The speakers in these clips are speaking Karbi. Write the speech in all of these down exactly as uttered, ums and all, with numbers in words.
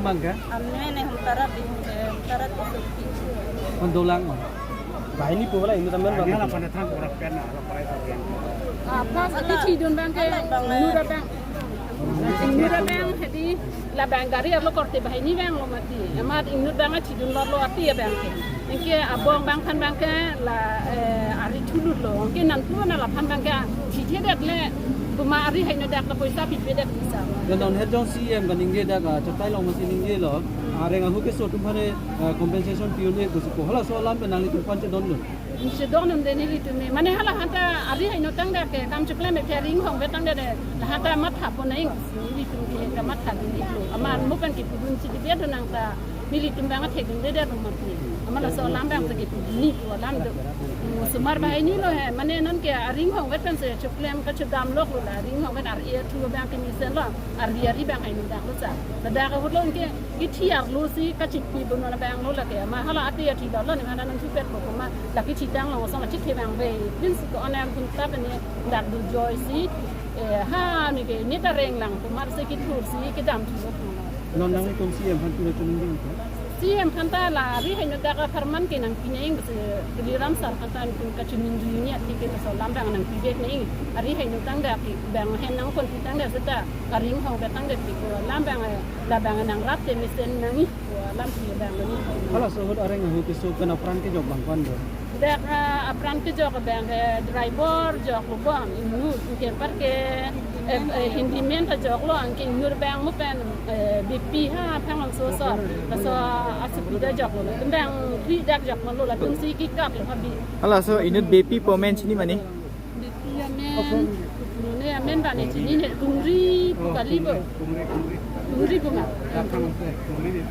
Bang ke? Amen, eh, hum tarat di, hum, eh, hum tarat ko supi. Hum dolang ma? Banghini pu la inut amen bang. Banghini la pen than pura pen na, la parai sa yang. Ah, pas ati chidun bang ke, ala bang, inut abang. Inut abang hadi, labang gari arlo korte banghini bang lo mati. Amat inut bang chidun lo lo ati abang ke. Anke abong bang phan bang ke la, eh, ari thulut lo. Anke nangtum na la phan bang ke chithe det le, buma ari haino dak la poisa pipe det bisa. Dan non het jong C E M kaningje dak, ah, chatai long masi ningje lo. Areng ahu keso atum aphan, eh, compensation pi-un-e pusi pu. Halaso alam pen nanglitum aphan chedondun. Chedondun dei nelitum me. Mane hala hanta ari haino tang dak ke kam chiklem ke ring hong ke tang dak de. La hanta matha pon nang. Nelitum ke kamatha dun iklo. Amat mo pen kipudun si di dia do nang ta. Nelitum bang athek dun dei dei rumah ni. Amat laso alam bang ta kipudun ni pu alam do. Hmm, osomar banghini lo he. Mane non ke aring hong vet kan se chiklem kachedam lok lo la. Aring hong vet ar e thu bang ke mesen lo. Ar e ari bang haino dak lo sa. Ladak ahut lo ke kithi arlo si kachipi bun lo bang lo lake. Amat hala ati ati lo lo ni mana nang chupet ko ma. La kithi tang lo so ma chithe bang be. Bin si ko ana gun ta bene dak do joy si. Eh, ha ni ke ni ta reng lang ko mar se kithur si kedam thu lo. Non nangtum C E M aphan tu na tuning ding ko? C E M aphan ta la ari haino dak apharman ke nangpi nang si Tuliram sir aphan ta nangtum kachiming dunia tiket so alam bang nangpi bek nang. Ari haino tang dak bang hen nang kon pi tang dak seta aring hong dak tang dak pi ko alam bang, eh, labang nangrap te mesen nang ko alam pi bang nang. Halaso ahut areng ahu keso pen apran kejok bang ko-an do? Dak, ah, apran kejok bang, eh, driver jok lo bang, inut, anke par ke, eh, eh, handyman ta jok lo, anke inut bang mo pen, eh, B P ha, pang lang so so, so asubida jok lo, bang kri dak jok lo, latum si kikap lo habi. Halaso inut B P pu amen chini mane? B P amen, puno ne amen bang ne chini ne kungri pu kali bo. Kungri pu ma. Kungri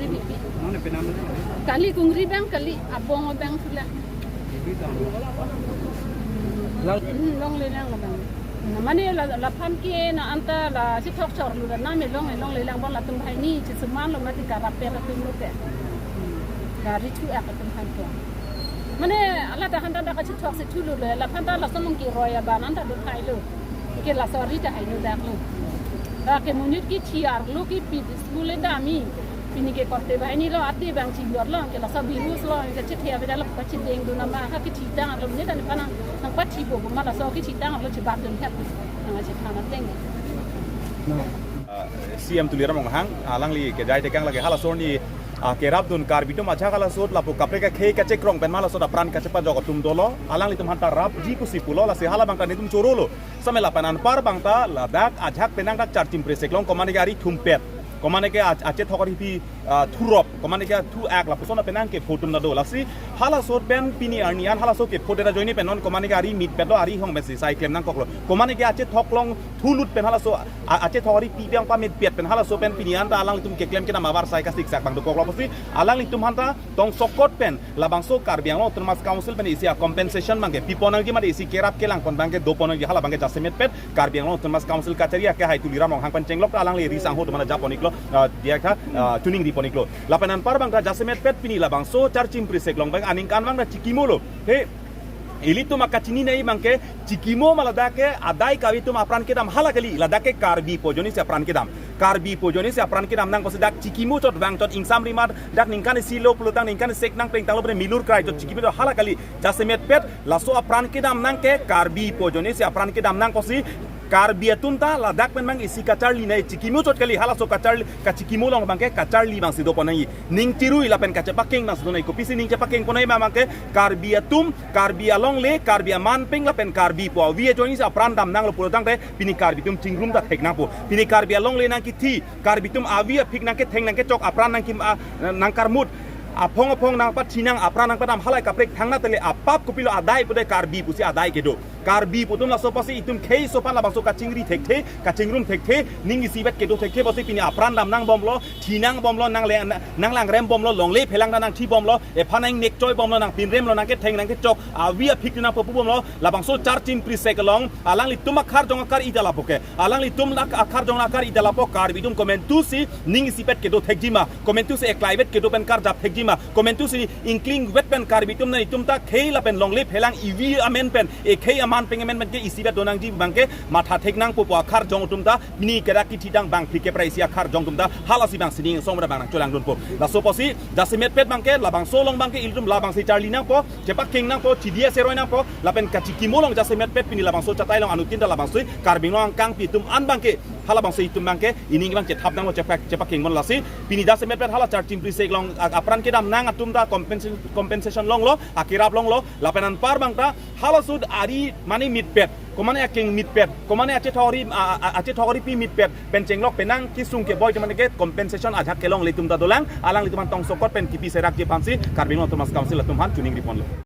B P. Kali kungri bang kali abong bang thu la. Hmm, longle lang la bang. Na mane la, laphan ke na anta la chithok chor lo na me longle longle lang bang latum banghini chisuman lo mati karap pe latum lo ke. Hmm. Gari thu ak atum aphan ke. Mane ala ta hanta dak kachithok si thu lo le, laphan ta laso mung kiroi aban anta do thai lo. Ke laso ari ta haino dak lo. Dak ke monit kithi arlo kipi school le dami. Pini ke korte banghini lo ati bang chijor lo, ke laso virus lo, ke chithe abida lo kachideng do nama ha kithi tang arlo ni dan pana nang pathi bo ma laso kithi tang arlo chibak dun het. Nang chithana teng. Ah, C E M Tuliram Ronghang, alangli kejai tekang lake halaso arni, ah, kerap dun Karbi atum ajahak halaso lapu kaprek akhei kachekrong pen ma halaso apran kachepajok atum dolo, alanglitum aphanta rapji pusi pulo, lasi hala bang ta netum choro lo. Same lapen anpar bang ta ladak ajahak penang dak Charchimpri Seklong komane ke ari thumpet. Komane ke ach-, achethok ari pi, ah, thurop. Komane ke thu ak lapuson penang kepho atum ta do. Lasi halaso pen pini arni an halaso kepho det ajoine pen non komane ke ari mitpet lo, ari hong pen si sai klem nangkok lo. Komane ke achethok long thulut pen halaso a-, achethok ari pi bang pamitpet pen halaso pen pini an ta alanglitum keklem kedam abar sai kasiksak bang dokok lo pusi alanglitum aphanta tongsokot pen labangso Karbi Anglong Autonomous Council pen isi a-compensation bang ke pipon nangji mate isi kerap kelang pon bang ke dopon nangji hala bang ke jasemet pet Karbi Anglong Autonomous Council kachari akehai Tuliram Ronghang pen chenglok ta alangli ri sangho atum aphan japon iklo, ah, diak tha, ah, choningri pon iklo. Lapen anpar bang ta jasemet pet pini labangso Charchimpri Seklong bang aningkan bang ta chikimo lo. He, ilitum akachini nai bang ke chikimo ma ladak ke adai kave atum apran kedam hala kali, ladak ke Karbi pu ajoine si apran kedam. Karbi pu ajoine si apran kedam nangkok si dak chikimo chot vang chot ingsam rimar dak ningkan isi lo pulotang ningkan sek nang plengtang lo pene milur krai chot chikimo chot hala kali. Jasemet pet laso apran kedam nang ke Karbi pu ajoine si apran kedam nangkok si Karbi atum ta ladak pen bang isi kacharli nai chikimo chot kali halaso kacharli kachikimo along bang ke kacharli bang si dopon nangji. Ning chirui lapen kachepakeng bang si do nai, kopisi ning chepakeng pon nai ma bang ke Karbi atum, Karbi alongle, Karbi aman peng lapen Karbi pu avi ajoine si apran dam nanglo pulotangte pini Karbi atum chingrum ta thek nangpo. Pini Karbi alongle nangkithi, Karbi atum avi aphik nangketheng nangkechok apran nangkim a, nangkarmut. Aphong aphong nangpathi nang apran nangpadam halai kaprek thangnatle apap kopilo adai pu dei Karbi pusi adai kedo. Karbi pu atum laso apotsi itum khei aso aphan labangso kachingri thekthe, kachingrum thekthe, ning isivet kedo thekthe apotsi pini apran dam nangbomlo, thi nangbomlo, nangle-, nanglangrembomlo, longle phelang ta nangthibomlo, ephan nangnek choibomlo, nangpinremlo, nangketheng nangkechok, avi aphik nangpapu bomlo, labangso Charchimpri Seklong, alanglitum akarjong akar-i ta lapu ke. Alanglitum ak-, akarjong akar-i ta lapu Karbi atum komantusi ning isivet kedo thekji ma, komantusi eklaivet kedo pen karjap thekji ma, komantusi ingklingvet pen Karbi atum nanglitum ta khei lapen longle phelang ivi amen pen, ekhei An pengemen pen ke isi bet donangji abang ke matha thek nangpo pu akarjong atum ta, pini kerak kithidang bang phli kepra isi akarjong atum ta halasi abang sining song abang nangcholangdunpo. Laso apotsi jasemetpet abang ke labangso along abang ke ilitum labangsi charli nangpo, chepakeng nangpo, chidi aseroi nangpo, lapen kachikimo along jasemetpet pini labangso chatai along anuttin ta labangso Karbi Anglong angkangpi atum an abang ke, halabangso itum abang ke ining abang chethap nangpo, chepak, chepakeng bon lasi. Pini jasemetpet hala Charchingphri Sek along a-, apran kedam nang atum ta compensation, compensation longlo, akerap longlo, lapen anpar abang ta halaso ari mane mitpet, komane akeng mitpet, komane achethori, a, a, achethoripi mitpet pen chenglok penang kesung keboi atum mane ke compensation ajahak kelongle atum ta dolang, alanglitum an tongsokot pen kipi serakji aphansi Karbi Anglong Autonomous Council atum aphan choningri ponlo.